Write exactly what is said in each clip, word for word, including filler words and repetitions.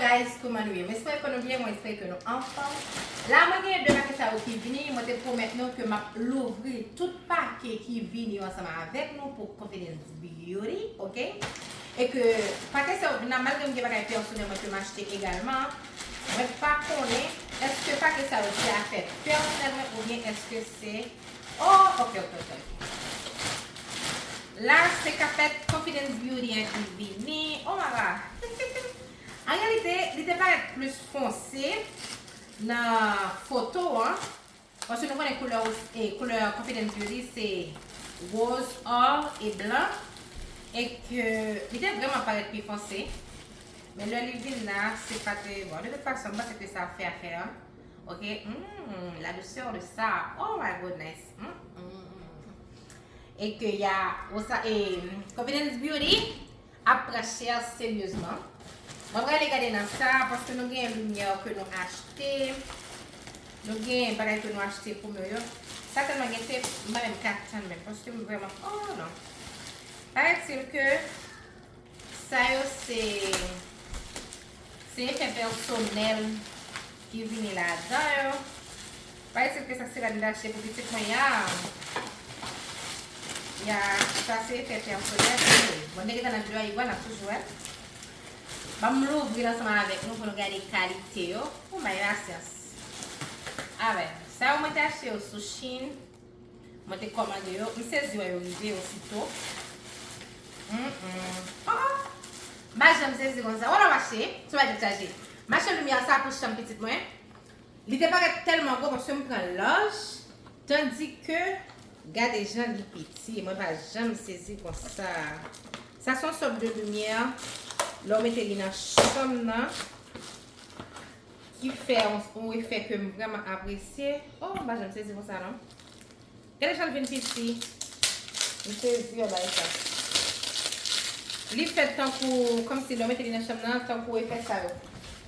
Guys, kòman nou ye? Mwen espere ke nou byen, mwen espere ke nou anfòm. La, mwen gen de pake sa yo ki vini, mwen te pwomèt nou ke m ap louvri tout pake ki vini yo ansanm avèk nou pou Confidence Beauty, oke? E ke pake sa yo vin la, malgre m gen bagay pèsonèl mwen ke m achte egalman, mwen pa konnen èske pake sa yo se afè pèsonèl mwen oubyen èske se, oh, oke, oke, oke, oke. La, se kapèt Confidence Beauty an ki vini. Oh my God! An reyalite, li te parèt plis fonse nan foto an. Paske nou konnen koulè, e, koulè Confidence Beauty se woz, or e blan. E ke li te vrèman parèt pi fonse. Men lè li vin la, se pa te bon. De tout fason, m panse ke sa ap fè afè an. Oke? Mm, la douceur de ça. Oh my goodness. Mm, mm, mm. E ke y a, ou sa, e, Confidence Beauty ap pran chè seryezman. Mwen prale gade nan sa, paske nou gen limyè ke nou achte. Nou gen bagay ke nou achte pou nou yo. Sa tèlman gen te, m pa menm ka tann menm, paske m vrèman, oh non. Paraît-il que sa yo se, se efè pèsonèl ki vini ladan yo. Paraît-il que sa se la m te achte pou pitit mwen ya. Ya, sa se efè pèsonèl. Bon, nèg ki nan videyo a, li wè, n ap toujou wè. Ban m louvri l ansanm avèk nou pou nou gade kalite yo. Ou bay pasyans. Avè, sa yo mwen te achte yo sou Shein. Mwen te kòmande yo. M sezi wè yo rive osito. Mm, mm. Oh, oh. M pa janm sezi konsa. Wè lè w mache, sou bay tèt chaje. Mache limyè sa pou chanm pitit mwen. Li te parèt tèlman gwo paske m pran laj, tandike gade jan li piti. Mwen pa janm sezi konsa. Sa se yon sòt de limyè lè w mete li nan chanm nan ki fè yon, yon efè ke m vrèman apresye. Oh, m pa janm sezi konsa non. Gade jan l vin piti. M sezi wè bagay sa. Li fèt tankou, kòmsi lè w mete li nan chanm nan, tankou efè sa yo.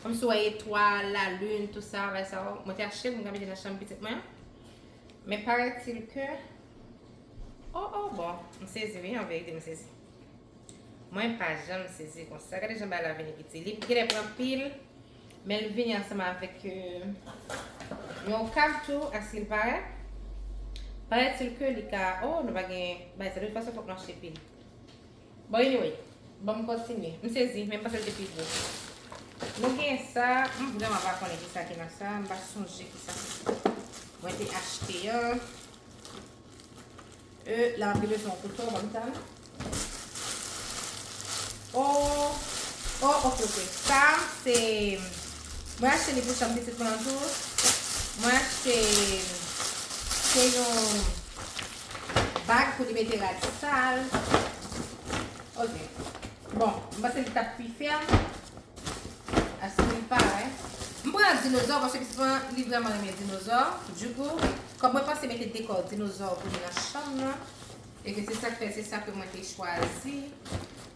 Kòmsi w wè etwal, lalin, tout sa, bagay sa yo. Mwen te achte l, mwen ka mete nan chanm pitit mwen. Men paraît-il que, oh, oh, bon, m sezi, wi, an verite, m sezi. Mwen pa janm sezi konsa. Gade jan bagay la vini piti. Li genlè pran pil, men l vini ansanm avèk, euh, yon kav tou, à ce qu'il paraît. Paraît-il que li ka, oh, nou pa gen bagay sa. De toute façon, fòk nou achte pil. Bon, anyway, bon, m kontinye. M sezi, men m panse l te pi gwo. Nou gen sa, m vrèman pa konnen kisa ki nan sa, m pa sonje kisa. Mwen te achte an. E, la, m ap gen bezwen yon kouto, ban m tann. Oh, oh, ok, ok. Sa, se, mwen achte li pou chanm pitit mwen an tou. Mwen achte, se yon bag pou li mete rad sal. Ok. Bon, m panse li t ap pi fèm. À ce qu'il paraît. M pran dinozò paske pitit mwen, li vrèman renmen dinozò. Du coup, kòm mwen panse mete dekò dinozò pou li nan chanm nan, e ke se sa k fè, se sa ke mwen te chwazi.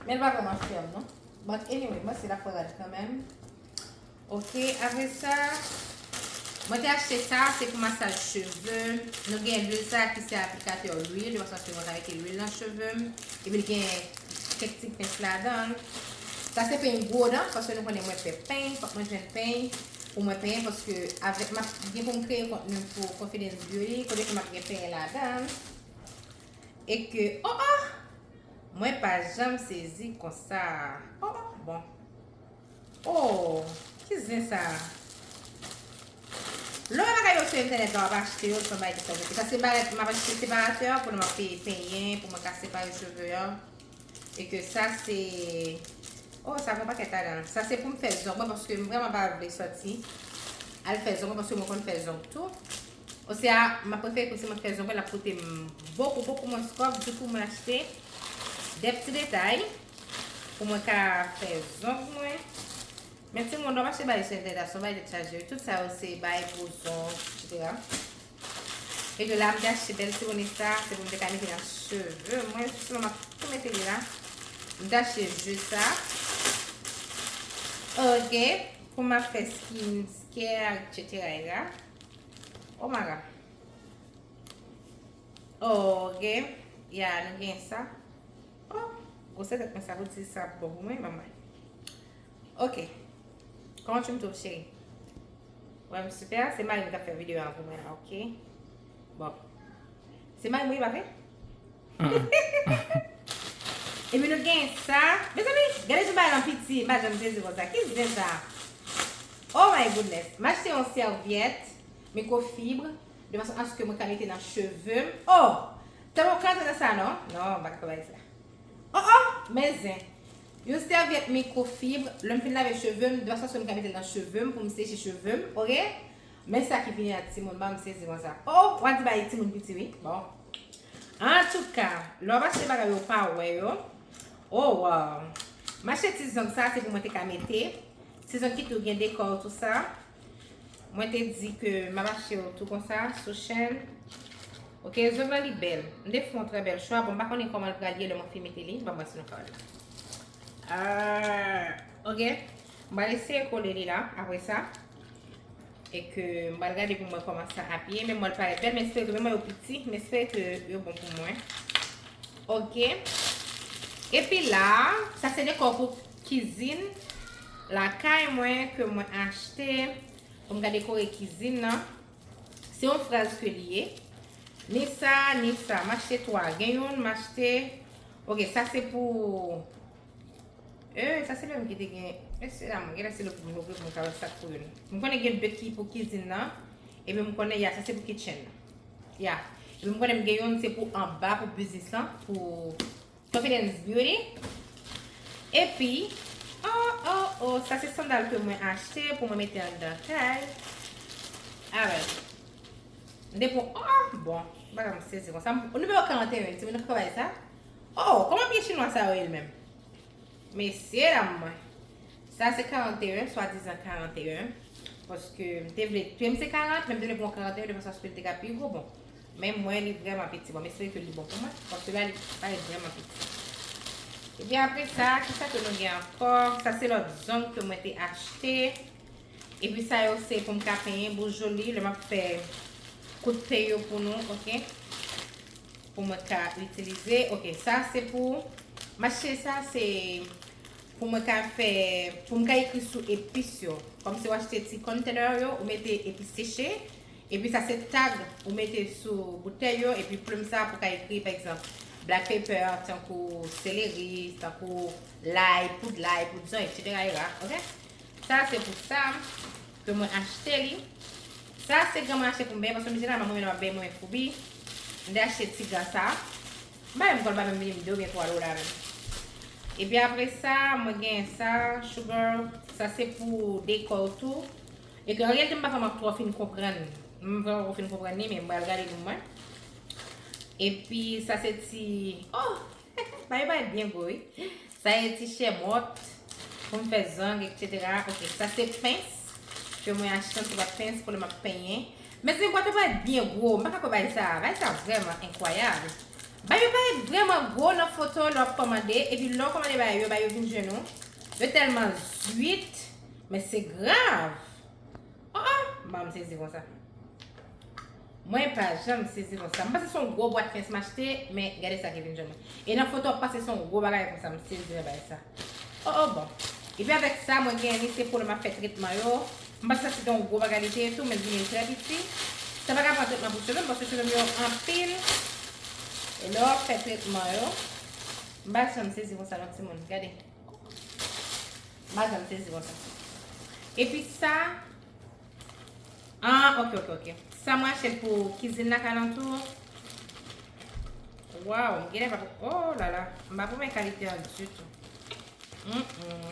Men l pa vrèman fèm, non. But anyway, mwen se l ap pran rad kanmenm. Ok, apre sa, mwen te achte sa, se pou masaj cheve. Nou gen lwil sa ki se aplikatè lwil, yo pa sanse konsa mete lwil nan cheve m. Epi l gen kèk ti pens ladan l. Sa se peny gwo dan, paske nou konnen mwen fè peny, fòk mwen jwenn peny pou mwen penyen, paske avèk m ap gen pou m kreye kontni pou Confidence Beauty, kote ke m ap gen penyen ladan l. E ke, oh, oh! Mwen pa janm sezi konsa. Oh, oh, bon. Oh, ki zen sa? Lè w wè bagay yo sou entènèt la, w ap achte yo, se yon bagay ki trè konplike. Sa se bagay m ap achte separatè pou lè m ap pe-, penyen, pou mwen ka separe cheve an. E ke sa se, oh, sa gen yon pakèt ladan l. Sa se pou m fè zong mwen, paske m vrèman pa vle sòti al fè zong mwen, paske mwen konn fè zong tou. Osea, m ap prefere ke se mwen k fè zong mwen, l ap koute m bokou, bokou mwens kòb. Du coup, mwen achte de ti detay pou mwen ka fè zong mwen. Men timoun, lè w ap achte bagay sou entènèt la, se yon bagay tèt chaje wi. Tout sa yo se bagay pou zong, et cetera. E ke la, m te achte bèl ti bone sa, se pou m te ka mete nan cheve mwen. Jis la, m ap tou mete li la. M te achte je sa. Ok. Pou m ap fè skin care, et cetera, et cetera. Oh my God. Ok. Ya, nou gen sa. Oh, gwosè tèt mwen sa, pou di sa bon pou mwen, manman. Ok. Kòman tu m twouve, cheri? Wè, m super. Se mari m k ap fè videyo a pou mwen la, ok? Bon. Se mari m wi, pa vre? Epi nou gen sa. Mezanmi, gade jan bagay lan piti. M pa janm sezi konsa. Ki zen sa? Oh my goodness. M achte yon sèvyèt mikwofib de fason aske mwen ka mete nan cheve m. Oh! Tèlman w ka antre nan sa, non? Non, m pa ka fè bagay sa. Oh, oh! Men zen. Yon sèvyèt mikwofib, lè m fin lave cheve m, de fason aske m ka mete l nan cheve m pou m seche cheve m, ok? Men sa ki vini ak timoun, ban m sezi konsa. Oh, w a di bay timoun piti, wi. Bon. Antouka, lè w ap achte bagay yo pa wè yo. Oh, wow. M achte ti zong sa, se pou mwen te ka mete. Ti zong ki tou gen dekò, tou sa. Mwen te di ke m ap achte yo tou konsa, sou chèn. Ok, zong lan li bèl. M te fè yon trè bèl chwa. Bon, m pa konnen kòman l pral ye lè mwen fin mete li. Ban m wè si nou ka wè l la. Ah, ok. M pral eseye kole li la, apre sa. E ke m pral gade pou mwen kòman sa ap ye. Men mwen l parèt bèl, men espere ke men mwen yo piti, men espere ke yo bon pou mwen. Ok. Epi la, sa se dekò pou kizin lakay mwen ke mwen achte pou m ka dekore kizin nan. Se yon fraz ke li ye. Ni sa, ni sa. M achte twa. Gen youn, m achte. Ok, sa se pou. Eh, sa se lè m ki te gen. Mesye dam, genlè se lè pou m louvri pou m ka wè sa k pou youn. M konnen gen de ki pou kizin nan. Epi m konnen, ya, sa se pou kitchen nan. Ya. Epi m konnen m gen youn, se pou anba, pou biznis lan, pou Confidence Beauty. Epi, oh, oh, oh, sa se sandal ke mwen achte pou mwen mete anndan kay. Alright. M te pran, oh, bon, bagay m sezi konsa. M, nimewo karannteyen, timoun, nou ka bay sa? Oh, kòman pye chinwa sa yo ye l menm? Mesye dam mwen. Sa se karannteyen, swadizan karannteyen. Paske m te vle, pye m se karant, men m te vle pran karannteyen de fason aske l te ka pi gwo. Bon. Men mwen, li vrèman piti. Bon, m espere ke li bon pou mwen. Paske la, li parèt vrèman piti. Epi apre sa, kisa ke nou gen ankò? Sa se lòt zong ke mwen te achte. Epi sa yo se pou m ka penyen bouch joli lè m ap fè kout penyen yo pou nou, ok? Pou mwen ka itilize. Ok, sa se pou, m achte sa, se pou mwen ka fè, pou m ka ekri sou epis yo. Kòmsi w achte ti container yo, ou mete epis seche, epi sa se tag ou mete sou boutèy yo, epi plim sa pou ka ekri, pa egzanp, black pepper, tankou seleri, tankou lay, poud lay, poud zonyon, et cetera, et cetera, ok? Sa se pou sa ke mwen achte li. Sa se granm mwen achte pou m benyen, paske m jeneralman mwen menm ap benyen mwen foubi. M te achte ti granm sa. M pa menm konn, pa menm vini m de oubyen twa dola menm. Epi apre sa, mwen gen sa, sugar. Sa se pou dekò tou. E ke an reyalite, m pa vrèman twò fin konprann. M vrèman poko fin konprann li, men m pral gade pou mwen. Epi sa se ti, oh! Bagay yo parèt byen gwo, wi. Sa e ti chèmòt pou m fè zang, et cetera. Ok, sa se pens ke mwen achte, yon ti bwat pens pou lè m ap penyen. Mezanmi, bwat yo parèt byen gwo. M pa ka kwè bagay sa. Bagay sa vrèman enkwayab. Bagay yo parèt vrèman gwo nan foto lè w ap kòmande. Epi lè w kòmande bagay yo, bagay yo vin jwenn ou. Yo tèlman zwit, men se grav. Oh, oh, m pa janm sezi konsa. Mwen pa janm sezi konsa. M panse se yon gwo bwat pens m achte, men gade sa ki vin jwenn mwen. E nan foto ap pase se yon gwo bagay konsa, m sezi nan bagay sa. Oh, oh, bon. Epi avèk sa, mwen gen li se pou lè m ap fè tretman yo. M panse sa se te yon gwo bagay li te ye tou, men l vini l trè piti. Sa pa ka pran tretman pou cheve m, paske cheve m yo anpil. E lè w ap fè tretman yo, m pa janm sezi konsa non timoun. Gade. M pa janm sezi konsa. Epi sa, ah, ok, ok, ok. Sa mwen achte pou kizin lakay lan tou. Waw, m genlè pa, oh la la, m pa renmen kalite an ditou. Mm, mm.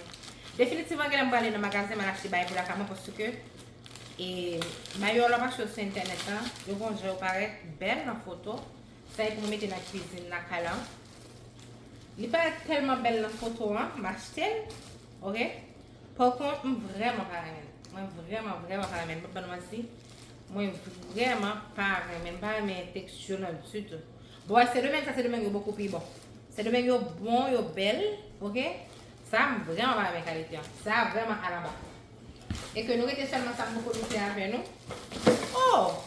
Definitivman, genlè m prale nan magazen, m al achte bagay pou lakay mwen, paske, e, bagay yo lè w ap achte yo sou entènèt la, yo gon jan yo parèt bèl nan foto. Sa e pou mwen mete nan kwizin lakay la. Li parèt tèlman bèl nan foto an, m achte l. Ok? Pakont, m vrèman pa renmen l. Mwen vrèman, vrèman pa renmen l. M p ap ban nou manti. Mwen vrèman pa renmen l. M pa renmen teksti yo nan ditou. Bon, Sendomeng, sa Sendomeng yo bokou pi bon. Sendomeng yo bon, yo bèl. Ok? Sa, m vrèman pa renmen kalite an. Sa vrèman alanba. E ke nou rete sèlman sa m poko doute avè nou. Oh!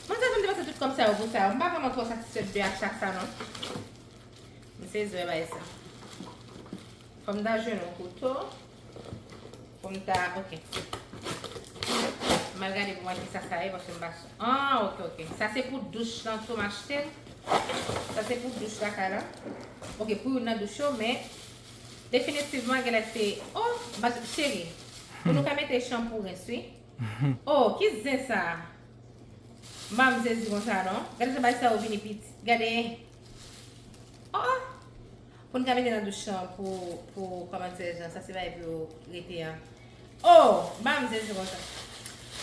Mwen sa m depanse tout kòb sa yo pou sa yo. M pa vrèman twò satisfèt de acha sa non. M sezi wè bagay sa. Fò m ta jwenn yon kouto. Pou m ta, ok. M al gade pou mwen kisa sa ye, paske m pa s- Ah, ok, ok. Sa se pou douch lan tou m achte l. Sa se pou douch lakay la. Ok, pou youn nan douch yo, men definitivman, genlè se, oh, cheri, pou nou ka mete chanpou rens, wi. Oh, ki zen sa? M pa m sezi konsa, non. Gade jan bagay sa yo vini piti. Gade. Oh, oh. Pou n ka mete nan douch lan pou, pou, kòman dirè jan, sa se bagay pou yo rete an. Oh, m pa m sezi konsa.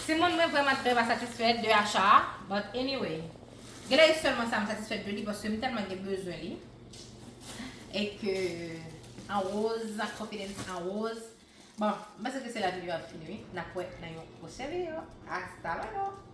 Timoun, mwen vrèman trè pa satisfè de acha a, but anyway. Genlè e sèlman sa m satisfè de li, paske m tèlman gen bezwen li. E ke an woz, confidence an woz. Bon, m panse ke se la videyo ap fini, wi. N ap wè nan yon pwochen videyo. Hasta luego!